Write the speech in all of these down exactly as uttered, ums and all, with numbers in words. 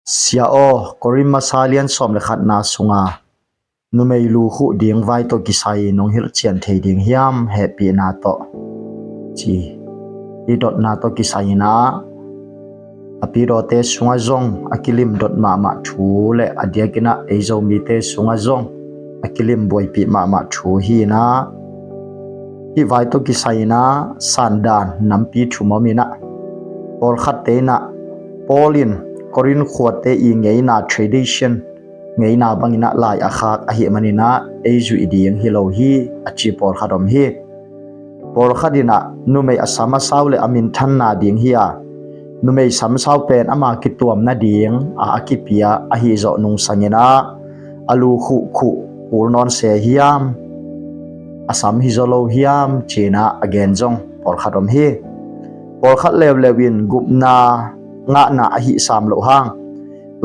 Sia aw, Korin masa lian sawm le khatna sunga numei lu khuh ding vai tawh kisai nong hilh cian thei ding hiam, hehpihna tawh, ci i dotna tawh kisai inah a pidawte sungah zong a kilim dot mahmah thu le a diakinah ei Zomite sungah zong a kilim buaipih mahmah thu hi inah, hih vai tawh kisai inah sandan nampi thum om inah, pawlkhatte inah Paul in Korin khuate i ngeina tradition, ngeina bang inah lai a khak ahih man inah ei zuih ding hi lo hi, a ci pawlkhat om hi. Pawlkhat inah numei a sam a sau le a minthanna ding hi a, numei sam sau pen ama kituam nading a a kipia ahi zawh nungsang inah a lu khuh khuh kul nawn se hiam, a sam hi zaw lo hiam, ci inah a gen zong pawlkhat om hi. Pawlkhat leuleu in gupna ngahna ahi sam loh hang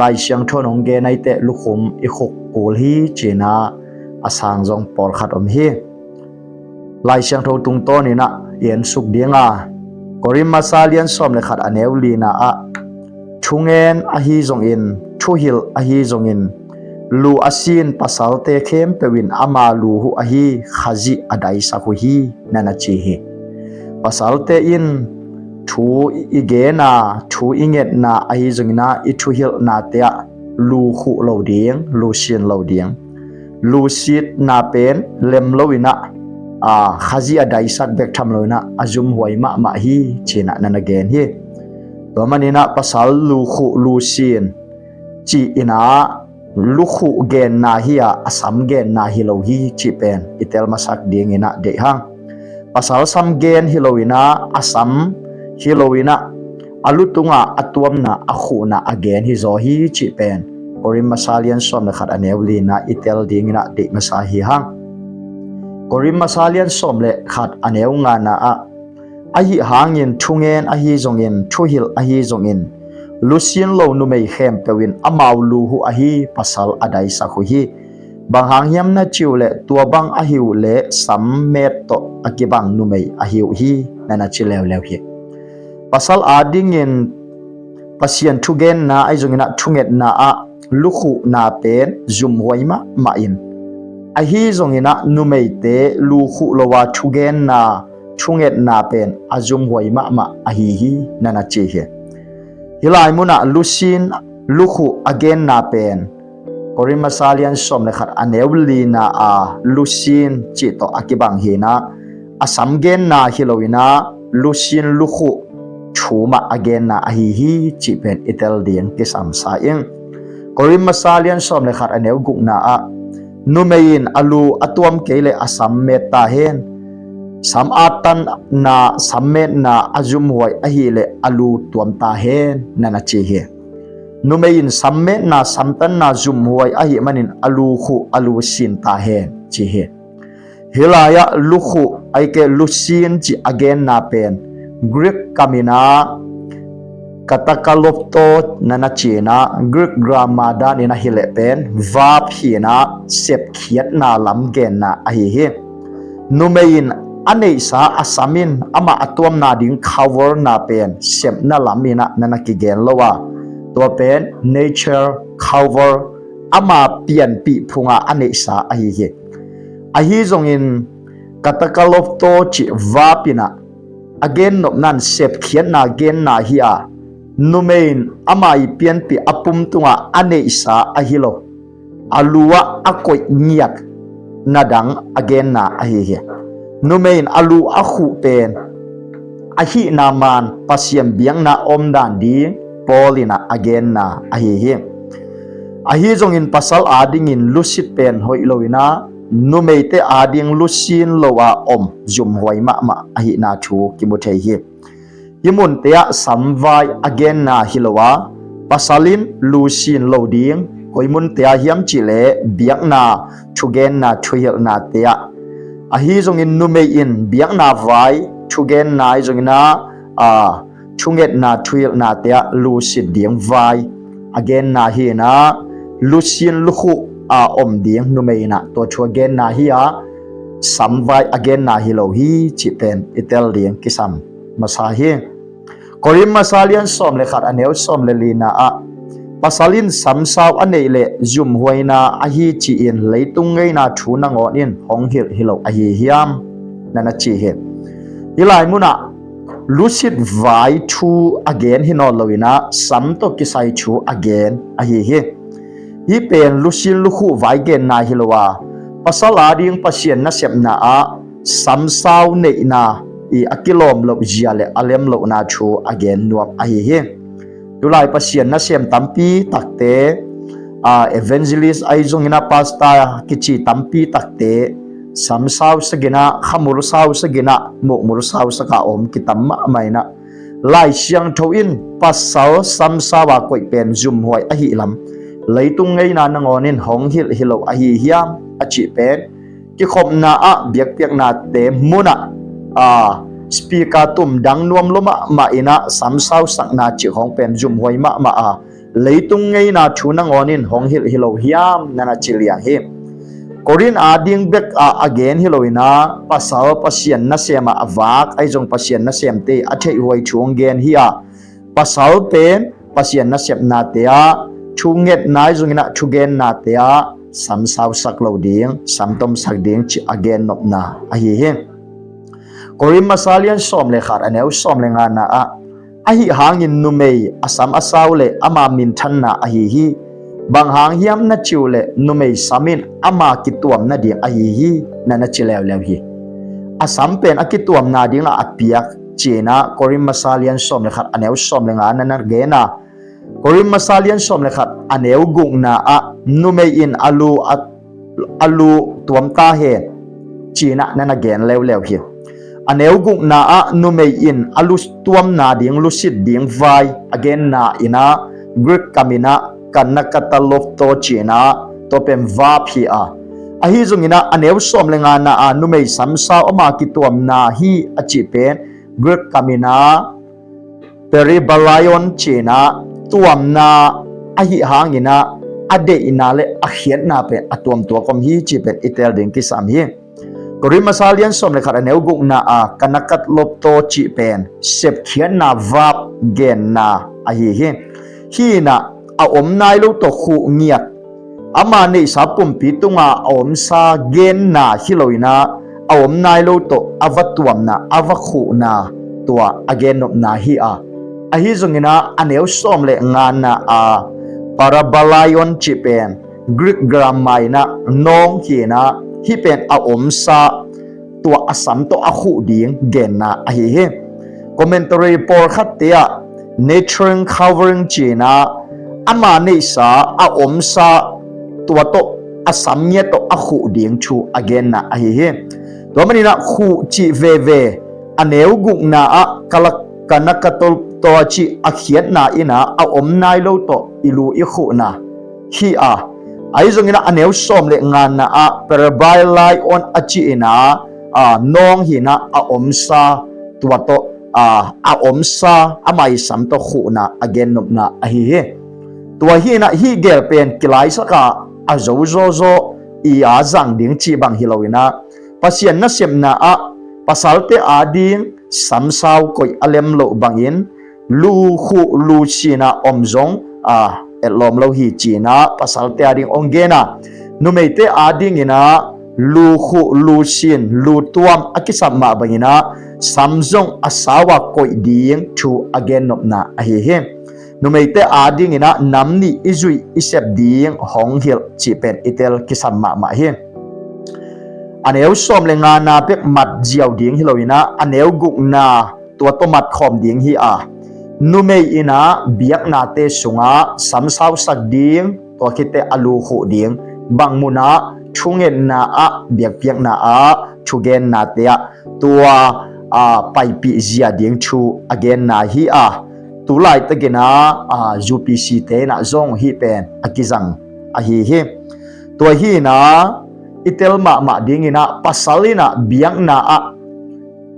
Lai Siangtho in hong gen aiteh lukhum i khuk kul hi, ci inah a sang zong pawlkhat om hi. Lai Siangtho tungtawn inah i ensuk ding a, Korin masa lian sawm le khat a neu lina ah, thungen ahi zongin, thuhilh ahi zongin, lu a sin pasalte khempeuh in ama lu uh ahi Khazih a daisak uh hi, na na ci hi. Pasalte in thu i gena, thu i ngetna ahi zongin ah i thuhilhnate ah lu khuh lo ding, lu sin lo ding. Lu sitna pen lem lo inah, a, Khazih a daisak bek tham lo inah a zumhuai mahmah hi, ci inah na na gen hi. Tua man inah pasal lu khuh lu sin ci inah lu khuh genna hi a, a sam genna hi lo hi, cih pen i tel masak ding inah deih hang. Pasal sam gen hi lo inah, a sam hi lo inah, a lu tunga a tuamna, a khuhna a gen hi zaw hi, cih pen Korin masa lian sawm le khat a neu lina i tel ding inah deih masa hi hang. Korin masa lian sawm le khat a neu ngana ah, ahi hangin thungen ahi zongin, thuhilh ahi zongin, lu sin lo numei khempeuh in amau lu uh ahi pasal a daisak uh hi. Bang hang hiam na cih uh leh, tua bang ahi uh leh sam met tawh a kibang numei ahi uh hi, na na ci leuleu hi. Pasal adingin Pasian thugenna ahi zongin ah thungetna ah lu khuhna pen zumhuai mahmah in, ahi zongin ah numeite lu khuh lo a thugenna, thungetna pen a zumhuai mahmah ahi hi, na na ci hi. Hih lai munah lu sin lu khuh a genna pen Korin masa lian sawm le khat a neu lina a lu sin cih tawh a kibang hi inah, a sam genna hi lo inah lu sin lu khuh thu mah a genna ahi hi, cih pen i tel ding kisam sa ing. Korin masa lian sawm le khat a neu gukna ah, numei in a lu a tuam kei leh a sam met ta hen. Sam attanna, sam metna a zumhuai ahih leh a lu tuam ta hen, na na ci hi. Numei in sam metna, sam tanna zumhuai ahih manin a lu khuh, a lu sin ta hen, ci hi. Hih lai-ah lu khuh, ahih kei leh lu sin cih a genna pen Greek kam inah katakalopto, na na ci inah, Greek grammar dan inah hi leh pen verb hi inah, sepkhiatna lam genna ahi hi. Numei in a neihsa a sam in amah a tuamna ding cover na pen sepna lam inah na na kigen lo a, tua pen nature cover, ama pianpih phunga a neihsa ahi hi. Ahi zongin katakalopto cih verb inah a gennopna in sepkhiatna genna hi a, numei in ama i pianpih a pum tungah a neihsa ahi lo, a lu ah a koih ngiat na dang a genna ahi hi. Numei in a lu a khuh pen ahihna man Pasian biakna omdan ding Paul inah a genna ahi hi. Ahi zongin pasal adingin lu sit pen hoih lo inah numeite ading lu sin lo a om zumhuai mahmah ahihna thu kimu thei hi. Hih munte ah samvai a genna hi lo a, pasal in lu sin lo ding, koi munte ah hiam cih leh biakna, thugenna, thuhilhnate ah. Ahi zongin numei in biakna vai, thugenna ahi zongin ah, a, thungetna, thuhilhnate ah lu sit ding vai a genna hi inah, lu sin lu khuh a om ding numei inah tua thu a genna hi a, samvai a genna hi lo hi, cih pen i tel ding kisam masa hi. Korin masa lian sawm le khat a neu sawm le lina ah, Pasal in samsau a neih leh zumhuaina ahi ci-in leitung ngeina thu nangawn in hong hilh hi lo ahi hiam? Na na ci hi. Hih lai munah lusit vai thu a gen hi nawn loinah sam tawh kisai thu a gen ahi hi. Hih pen lusin lukhuh vai genna hi lo a, pasal ading Pasian nasepna ah samsau neihna i a kilawm loh zia le a lem lohna thu a gen nuam ahi hi. Tulai Pasian nasem tampi takte, a, evangelist ahi zongin ah pastor kici tampi takte samsau saginah, khamul sau saginah, mukmul sau saka om kitam mahmah inah, Lai Siangtho in pasal samsau a koih pen zumhuai ahi lam leitung ngeina nangawn in hong hilh hi lo ahi hiam a cih pen kikhopna ah biakpiaknate munah, a, speaker tum dang nuam lua mahmah inah samsau sakna cih khawng pen zumhuai mahmah a, leitung ngeina thu nangawn in hong hilh hi lo hiam? Na na ci liang hi. Korin ading bek ah a gen hi loinah pasal Pasian nasem ah a vak ahi zong Pasian nasemte a theihhuai thu hong gen hi a, pasal pen Pasian nasepnate ah thungetna ahi zonginah thugennate ah samsau sak lo ding, samtom sak ding cih a gen nopna ahi hi. Korin masa lian sawm le khat a neu sawm le ngana ah, ahi hangin numei a sam a sau le ama minthanna ahi hi. Bang hang hiam na ci uh leh numei sam in ama kituam nading ahi hi, na na ci leuleu hi. A sam pen a kituamna dingah a piak cinah Korin masa lian sawm le khat a neu sawm le nga na na gen a, Korin masa lian sawm le khat a neu gukna ah numei in a lu a, a lu tuam ta hen cinah na na gen leuleu hi. A neu gukna ah numei in a lu tuamna ding, lusit ding vai a genna inah Greek kam inah kanakatalopto cinah tua pen verb hi a. Ahi zonginah a neu sawm le ngana ah numei samsau ama kituamna hi a cih pen Greek kam inah peribalion cinah tuamna ahi hanginah a deihna le a khiatna pen a tuamtuak om hi cih pen i tel ding kisam hi. Korin masa lian sawm le khat a neu gukna ah kanakatalopto cih pen sepkhiatna verb genna ahi hi. Hi inah a om nai lo tawh khuh ngiat, ama neihsa pumpi tunga a omsa genna hi loinah a om nai lo tawh a va tuamna, a va khuhna tua a gennopna hi a. Ahi zonginah a neu sawm le ngana a parabalion cih pen Greek grammar inah nawng hi inah hih pen a omsa tua a sam tawh a khuh ding genna ahi hi. Commentary pawlkhatte ah natural covering cinah ama neihsa a omsa tua tawh a sam ngiat tawh a khuh ding thu a genna ahi hi. Tua maninah khuh cih veve a neu gukna ah kalak kanakatalopto cih a khiatna inah a om nai lo tawh i lu i khuhna hi a. Ahi zonginah a neu sawm le ngana ah peribalion a cih inah, a, nawng hi inah a omsa tua tawh, a, a omsa ama i sam tawh khuhna a gennopna ahi hi. Tua hi inah hih gel pen kilaisaka a zo zawzaw i a zang ding cih bang hi loinah Pasian nasepna ah pasalte ading samsau koih a lem loh bangin lu khuh lu sinah om zong, a, etlawm lo hi cinah pasalte ading ong gena. Numeite adinginah lu khuh lu sin lu tuam a kisap mah banginah sam zong a sau a koih ding thu a gennopna ahi hi. Numeite adinginah nam nih i zuih i sep ding hong hilh cih pen i tel kisam mahmah hi. A neu sawm le ngana bek mat ziau ding hi loinah a neu gukna tua tawh mat khawm ding hi a. Numei inah biaknate sungah samsausak ding, tua khitteh a lu khuh ding, bang munah thungetna ah, biakpiakna ah, thugennate ah tua, a, paipih zia ding thu a genna hi a. Tulaitakinah, a, U P C te inah zong hih pen a kizang ahi hi. Tua hi inah i tel mahmah dinginah pasal inah biakna ah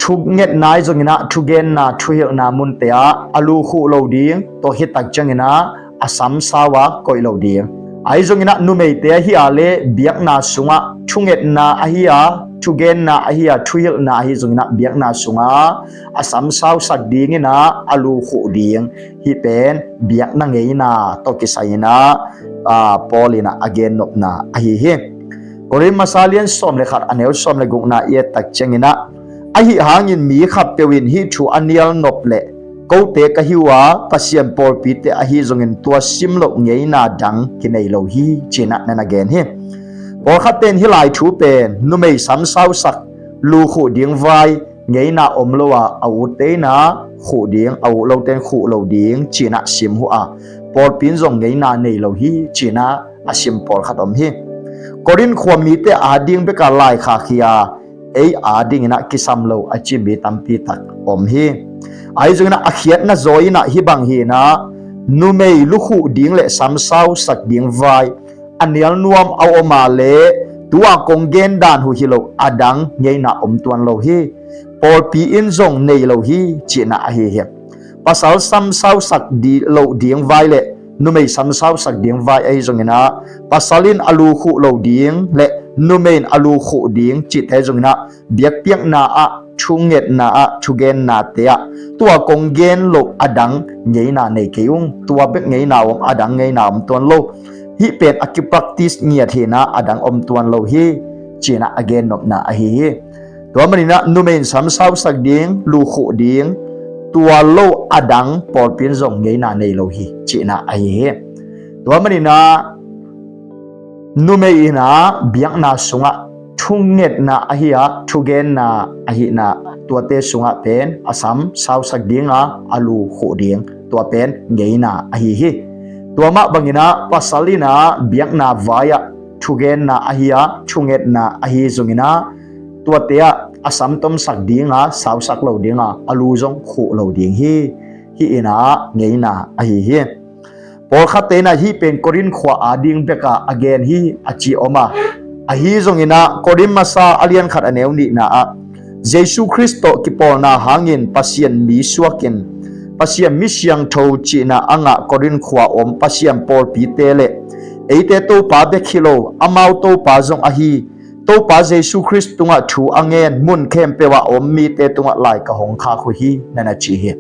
thungetna ahi zonginah thugenna thuhilhna munte ah a lu khuh lo ding, tua khit tak cianginah a samsau a koih lo ding. Ahi zongin ah numeite ahi a le biakna sungah thungetna ahi a, thugenna ahi a, thuhilhna ahi zongin ah biakna sungah a samsausak dingin ah a lu khuh ding, hih pen biakna ngeina tawh kisai in ah, aa, Paul in ah a gennopna ahi hi. Korin masa lian sawm le khat, a neu sawm le gukna i et tak ciangin ah, ahi hangin mi khatpeuh in hih thu a nial nop leh, kote ka hi uh a, Pasian pawlpite ahi zongin tua sim loh ngeina dang kinei lo hi, ci-in ah na na gen hi. Pawlkhatte in hih lai thu pen numei samsausak, lu khuh ding vai, ngeina om lo a, a ute in ah khuh ding, a ut lote in khuh lo ding, ci-in ah sim uh a, pawlpi in zong ngeina nei lo hi, ci-in ah a sim pawlkhat om hi. Korin khua mite ading bek a laikhak hi a, ei adingin ah kisam lo a ci mi tampi tak om hi. Ahi zongin ah a khiatna zaw in ah hih bang hi in ah, numei lu khuh ding le samsausak ding vai a nial nuam a om a le, tua kong gen dan uh hi lo a dang ngeina om tuan lo hi. Pawlpi in zong nei lo hi, ci-in ah ahi hi. Pasal samsausak di-, lo ding vai le numei samsausak ding vai ahi zongin ah, pasal in a lu khuh lo ding le numei in a lu khuh ding cihte zongin ah, biakpiakna ah, thungetna ah, thugennate ah tua kong gen loh a dang ngeina nei kei ung. Tua bek ngeina om, a dang ngeina om tuan lo. Hih pen a kipractice ngiat hi in ah a dang om tuan lo hi, ci-in ah a gennopna ahi hi. Tua manin ah numei in samsausak ding, lu khuh ding, tua lo a dang pawlpi in zong ngeina nei lo hi, ci-in ah ahi hi. Tua manin ah numei in ah biakna sungah thungetna ahi a, thugenna ahihna, tuate sungah pen a samsausak ding a, a lu khuh ding, tua pen ngeina ahi hi. Tua mah bangin ah pasal in ah biakna vai ah thugenna ahi a, thungetna ahi zongin ah, tuate ah a samtomsak ding a, sausak lo ding a, a lu zong khuh lo ding hi. Hih in ah ngeina ahi hi. Pawlkhatte in ah hih pen Korin khua ading bek a a gen hi, a ci om a, ahi zongin ah Korin masa a lian khat, a neu nihna ah, Jesu Khrist tawh kipawlna hangin Pasian mi suakin, Pasian mi siangtho cihna a ngah Korin khua om Pasian pawlpite le eite Topa bek hi lo, amau Topa zong ahi, Topa Jesu Khrist tungah thu a ngen mun khempeuh ah a om mite tungah lai ka hong khak uh hi, na na ci hi.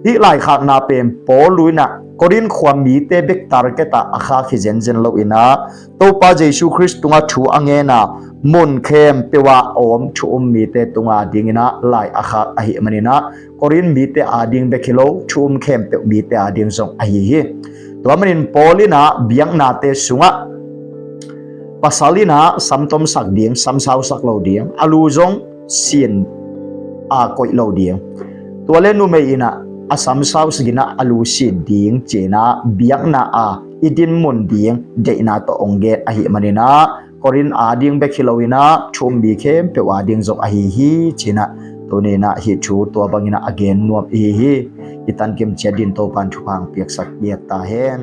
Hih laikhakna pen Paul in ah Korin khua mite bek target ah a khak hi zenzen lo in ah, Topa Jesu Khrist tungah thu a ngen a, mun khempeuh ah a om thu um mite tunga dingin ah lai a khak ahih manin ah, Korin mite ading bek hi lo, thu um khempeuh mite ading zong ahi hi. Tua manin Paul in ah biaknate sungah pasal in ah samtomsak ding, samsausak lo ding, a lu zong sin a koih lo ding. Tua le numei in ah a samsausak in ah a lu sin ding, ci-in ah biakna a i dinmun ding deihna tawh hong gen ahih manin ah, Korin ading bek hi lo in ah thu um mi khempeuh ading zong ahi hi, ci-in ah tuni in ah hih thu tua bangin ah a gen nuam i hi hi. I tankim ciat dingin Topa'n thupha hong piaksak ngiat ta hen.